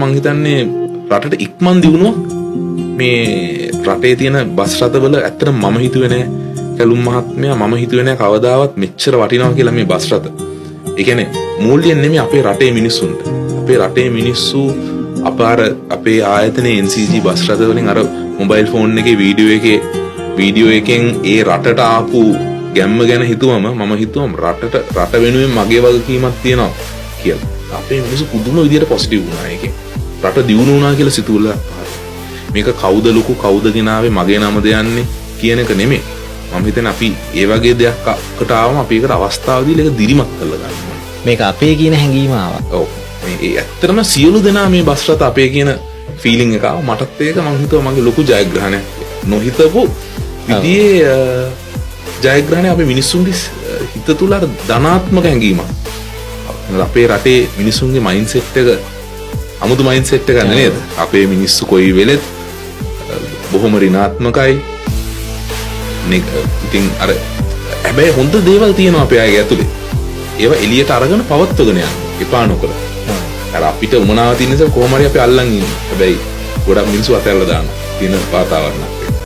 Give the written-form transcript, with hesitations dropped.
මං හිතන්නේ රටට ඉක්මන් දියුණුවක් මේ රටේ තියෙන බස් රථවල. ඇත්තටම මම හිතුවේ නෑ කැලුම් මහත්මයා, මම හිතුවේ නෑ කවදාවත් මෙච්චර වටිනවා කියලා මේ බස් රථ. ඒ කියන්නේ මූල්‍යයෙන් නෙමෙයි, අපේ රටේ මිනිස්සුන්ට. අපේ රටේ මිනිස්සු අප අර අපේ ආයතනයේ NCG bus රථ වලින් අර මොබයිල් ෆෝන් එකේ වීඩියෝ එකෙන් ඒ රටට ආපු ගැම්ම ගැන හිතුවම මම හිතුවම රටට රට වෙනුවෙන් මගේ වගකීමක් තියෙනවා කියලා. අපේ මිනිස්සු පුදුම විදියට පොසිටිව් වුණා ඒකෙන්. රට දියුණු වුණා කියලා සිතුවිල්ල පහළ. මේක කවුද ලොකු, කවුද ගෙනාවේ, මගේ නමද යන්නේ කියන එක නෙමෙයි. මම හිතන්නේ අපි ඒ වගේ දෙයක්කට ආවම අපි ඒකට අවස්ථාව දීලා ඒක දිරිමත් කරලා ගන්න ඕනේ. මේක අපේ කියන හැඟීම ආවා. ඔව්. මේ ඒ ඇත්තටම සියලු දෙනා මේ බස් රථ අපේ කියන ෆීලිං එක ආවා. මටත් ඒක මං හිතුවා මගේ ලොකු ජයග්‍රහණයක් කියලා. නොහිතපු විදිහේ ජයග්‍රහණය අපේ මිනිස්සුන්ගේ හිත තුළ අර ධනාත්මක හැඟීමක්. මොකද අපේ රටේ මිනිස්සුන්ගේ මයින්ඩ්සෙට් එක අමුතු මයින්ඩ්සෙට් එකක් නේද? අපේ මිනිස්සු කොයි වෙලෙත් බොහොම ඍණාත්මකයි. ඉතින් අර හැබැයි හොඳ දේවල් තියෙනවා අපේ අයගේ ඇතුලේ. ඒවා එළියට අරගෙන පවත්වගෙන යන්න එපා නොකර. අර අපිට උමනාව තියෙන නිසා කොහොම හරි අපි අල්ලන් ඉන්නේ. හැබැයි ගොඩක් මිනිස්සු අතහැරලා දානවා තියෙන වාතාවරණ.